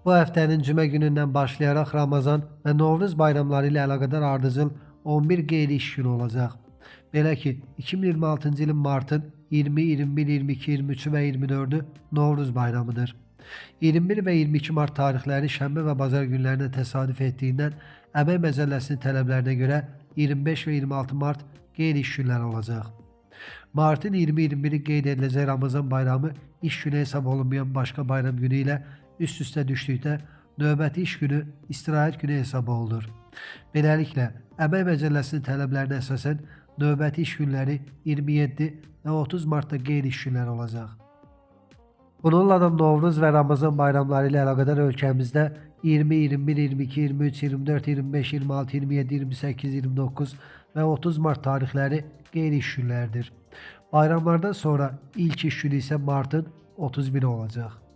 Bu həftənin cümə günündən başlayaraq Ramazan və Novruz bayramları ilə əlaqədar ardıcıl 11 qeyri-iş günü olacaq. Belə ki, 2026-cı ilin martın 20, 21, 22, 23-ü və 24-ü Novruz bayramıdır. 21 və 22 mart tarixləri şənbə və bazar günlərinə təsadüf etdiyindən Əmək Məcəlləsinin tələblərinə görə 25 və 26 mart qeyri-iş günləri olacaq. Martın 20-21-i qeyd ediləcək Ramazan bayramı iş günü hesab olunmayan başqa bayram günü ilə üst-üstə düşdükdə növbəti iş günü istirahət günü hesab olunur. Beləliklə, Əmək Məcəlləsinin tələblərinə əsasən növbəti iş günləri 27 və 30 martda qeyri-iş günləri olacaq. Bununla da Novruz və Ramazan bayramları ilə əlaqədar ölkəmizdə 20, 21, 22, 23, 24, 25, 26, 27, 28, 29 və 30 mart tarixləri qeyri-iş günləridir. Bayramlardan sonra ilk iş günü isə martın 31-i olacaq.